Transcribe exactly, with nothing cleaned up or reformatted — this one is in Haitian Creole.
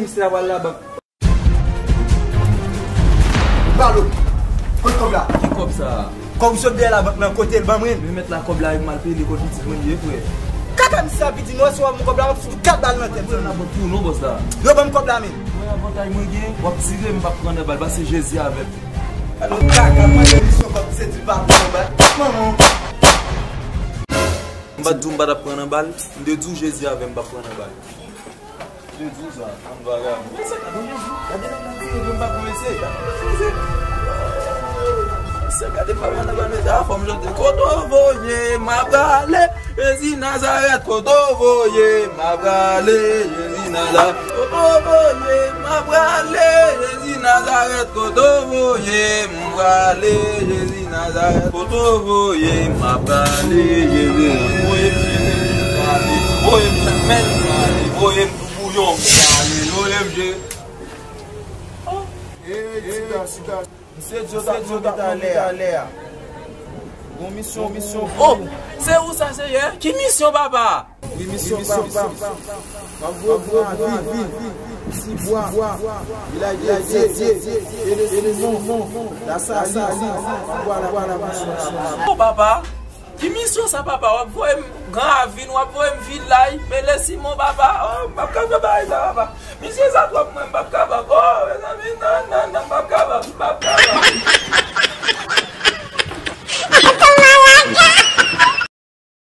Misye a pral labank. Balo, kot kòb la? Ki kòb sa a? Kòb ou sot dèyè labank nan, kote l, ban mwen l. Men mèt la, kòb la e mal peye, kot pitit mwen ye, frè. Kaka misye ap di, non, si w ap ban m kòb la, m ap fout ou kat bal nan tèt. Mwen nan bòt pou non, bòs la. Yo ban m kòb la, men. Mwen, avantay mwen gen, w ap tire, m p ap pran nan bal, pase Jezi avè m. Alò, kaka, mwen gen misyon kòb, se di pa pran nan bal. Manman. M pa t di w m pa t ap pran nan bal, m te di w Jezi avè m, m p ap pran nan bal. Jezi sa, bann vagabon. Mesye, gade nan figi m, gade nan figi m, m pa konvense. Gade nan figi m. Mesye, gade pa mwen nan bann mesye, a, fò m chante. Kote w voye m, m a prale. Jezi Nazarèt, kote w voye m, m a prale. Jezi Nazarèt, kote w voye m, m a prale. Jezi Nazarèt, kote w voye m, m prale. Jezi Nazarèt, kote w voye m, m a prale. Jezi, voye m jete m prale. Voye m chak men m prale. Voye m Bouyon, ale, yo, M G. Oh. Misye Djo t ap mete alè a. Gon misyon, misyon. Oh, se ou sa, Seyè? Ki misyon, papa? Wi, misyon, papa. M ap voye w pou Ravin, Tibwa, Vilaj de Dye, Pele Simon, Lasalin, Tibwa, la, la, misyon, misyon. Oh, papa. Ki misyon sa, papa? W ap voye m Gran Ravin, w ap voye m Vilaj, Pele Simon, papa. Oh, m p ap ka fè bagay sa, papa. Misye sa twòp, mwen, m p ap kapab. Oh, mezanmi, non, non, non, m p ap kapab, m p ap kapab.